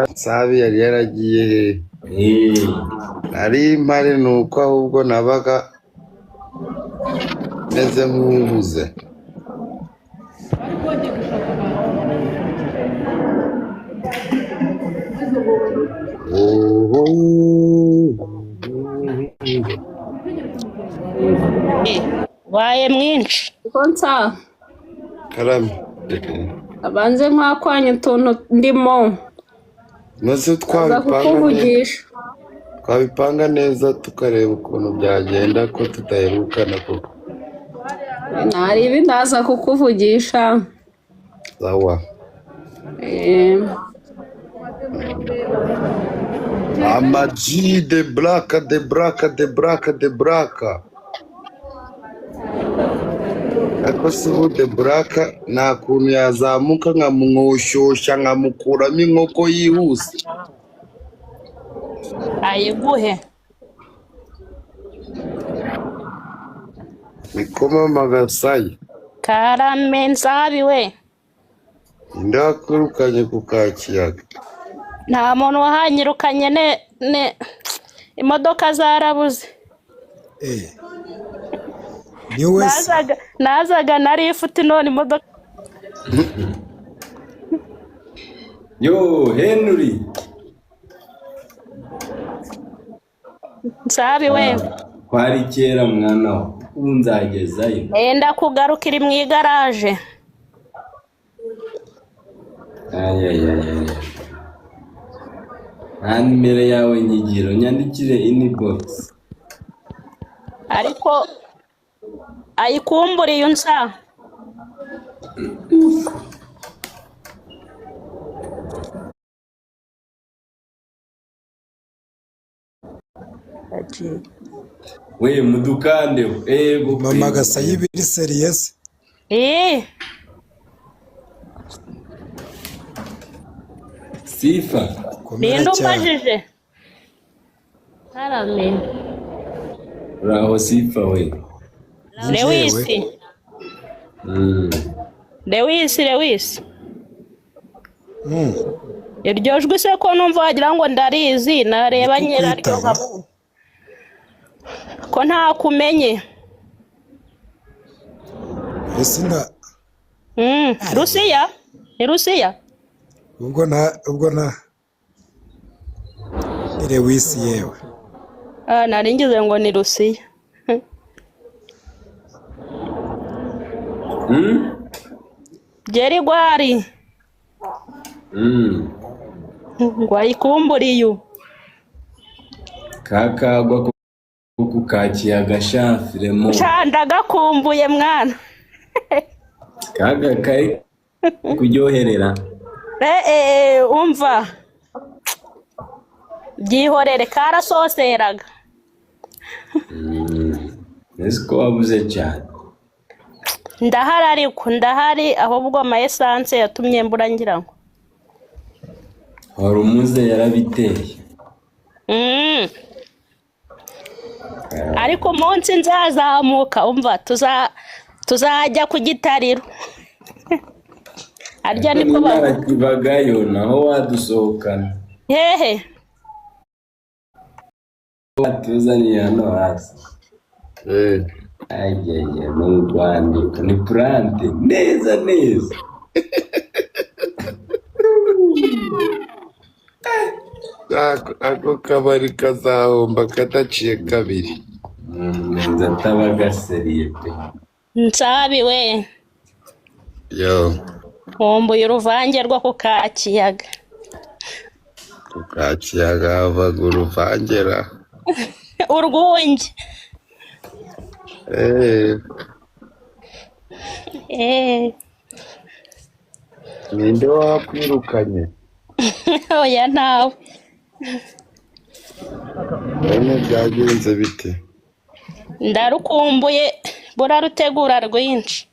Nsabi yari yaragiye he? Eh, Nari mpari, ni uko ahubwo nabaga meze nk'uhuze. Waye mwinshi. Konsa. Karame. Abanze nkakwanya utuntu ndimo. Maze Aza twabipanga neza, kukuvugisha. twabipanga neza tukareba ukuntu byagenda ko tudaherukana koko. Ntari ibi, ndaza kukuvugisha. Sawa. Eh, Ama-G de Black de Black de Black de Black. Ariko se ubu de Black nta kuntu yazamuka nkamumwoshyushya nkamukuramo inkoko yihuse? Ayiguhe. Niko mama Gasayi. Karame Nsabi we. Ninde wakwirukanye ku Kakiyaga? Nta muntu wahanyirukanye, ne imodoka zarabuze. Eh, ni we se? Nazaga nari ifuti, none imodoka. Yo Henry. Nsabi we. Kwari kera mwana we, ubu nzagezayo. Yenda kugarukira mu igaraje. Ayayayaya, nta nimero yawe nyigiro, nyandikire inbox. Ariko ayikumburiye unsa. Agiye. We mudukande ego. Mama Gasayi biri serious. Eh, Sifa. Komera ninde cyane. umbajije? Karame. Uraho Sifa we? Njyewe. Lewisi. Lewisi, Lewisi. Iryo jwi se ko numva wagira ngo ndarizi, nareba Ndi nyiraryo kukwitaba. nkamu ko ntakumenye. Ese nda Rusiya ni Rusiya. Ubwo nta ni Lewisi yewe. Ah, nari ngize ngo ni Rusiya. Gerigwari. Ngo ayikumburiye ubu. Kakagwa ko ku Kakiyaga sha Filemo. Sha, ndagakumbuye mwana. Kaga kari kuryoherera. Eh, eh, umva byihorere, karasoseraga. Ese ko wabuze cyane? Ndahari, ariko ndahari, ahubwo ama essence yatumye mbura ngira ngo. Horumuze yarabiteye. Ariko umunsi nzazamuka, umva, tuzajya ku gitariro arya niko bavuga. Narakibagayo naho wadusohokana. Hehe? Watuzaniye hano hasi. Eh, Ayaya, ni urwandiko ni purante neza neza. Ako kabari kazahomba kadaciye kabiri. Nza atabagaseriye pe. Nsabi we. Yo. Nkumbuye uruvange rwo ku Kakiyaga. Ku Kakiyaga havaga uruvangera? Urwunge. Eh, Eh. Ninde wakwirukanye? Oya, ntawe. None byagenze bite? Ndarukumbuye, burarutegura rwinshi.